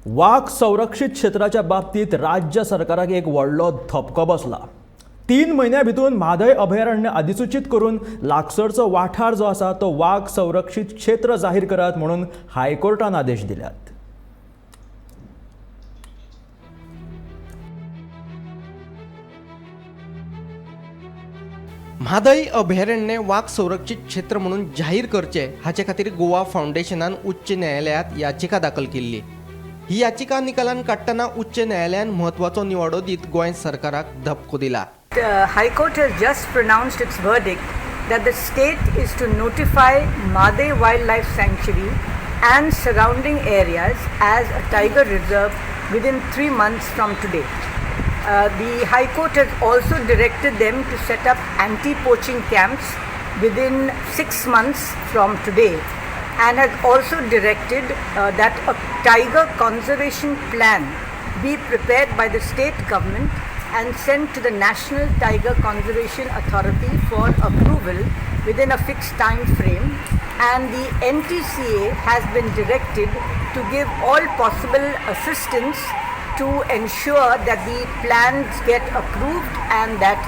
वाग संरक्षीत क्षेत्राच्या बाबतीत राज्य सरकाराक एक व्हडलो धपको बसला. 3 म्हयन्या भितर म्हादय अभयारण्य अधिसूचीत करून लागसरचो वाठार जो आसा तो वाग संरक्षीत क्षेत्र जाहीर करात म्हणून हायकोर्टान आदेश दिल्यात. म्हादय अभयारण्य वाग संरक्षीत क्षेत्र म्हणून जाहीर करचे हाचे खातीर गोवा फावंडेशनान उच्च न्यायालयांत याचिका दाखल केल्ली. ही याचिका निकालान काडटना उच्च न्यायालयान म्हत्वाचो निवाडो दीत गोंय सरकाराक धपको दिला. The High Court has just pronounced its verdict that the state is to notify Mhadei Wildlife Sanctuary and surrounding areas as a tiger reserve within 3 months from today. The High Court has also directed them to set up anti-poaching camps within 6 months from today, and has also directed that a tiger conservation plan be prepared by the state government and sent to the National Tiger Conservation Authority for approval within a fixed time frame, and the NTCA has been directed to give all possible assistance to ensure that the plans get approved and that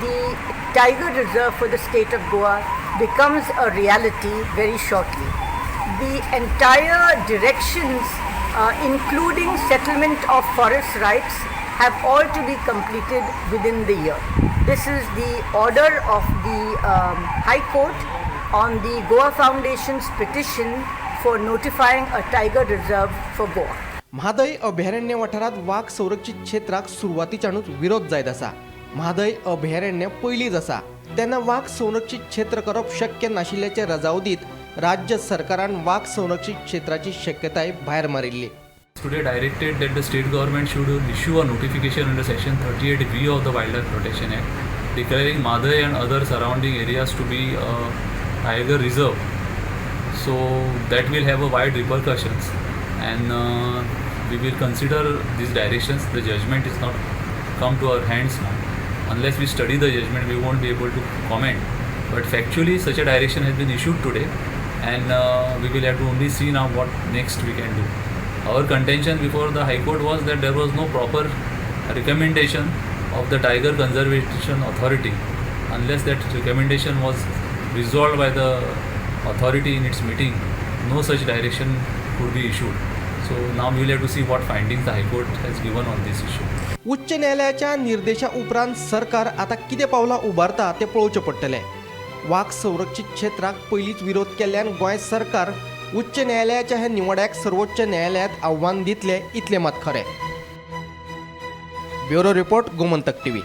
the tiger reserve for the state of Goa becomes a reality very shortly. The entire directions, including settlement of forest rights, have all to be completed within the year. This is the order of the High Court on the Goa Foundation's petition for notifying a tiger reserve for Goa. Mhadei अभयारण्य वाठारांत वाग संरक्षीत क्षेत्राक सुरवातीच्यानूच विरोध जायत आसा. म्हादय अभयारण्य पयलींच आसा तेन्ना वाग संरक्षीत क्षेत्र करप शक्य नाशिल्ल्याचे रजाव दीत राज्य सरकारान वाग संरक्षीत क्षेत्राची शक्यताय भायर मारिल्ली. Today directed that the state government should issue a notification under section 38B of the Wildlife Protection Act declaring Mhadei and other surrounding areas to be a tiger reserve. So that will have a wide repercussions, and we will consider these directions. The judgment is not come to our hands now. Unless we study the judgment, we won't be able to comment. But factually, such a direction has been issued today, and we will have to only see now what next we can do. Our contention before the High Court was that there was no proper recommendation of the Tiger Conservation Authority. Unless that recommendation was resolved by the authority in its meeting, no such direction could be issued. So now we will have to see what findings the High Court has given on this issue. उच्च न्यायालयाच्या निर्देशा उपरांत सरकार आतां कितें पावलां उबारता तें पळोवचें पडटलें. वाग संरक्षीत क्षेत्राक पयलींच विरोध केल्ल्यान गोंय सरकार उच्च न्यायालयाच्या ह्या निवाड्याक सर्वोच्च न्यायालयांत आव्हान दितलें इतलें मात खरें. Bureau report, Gomantak TV.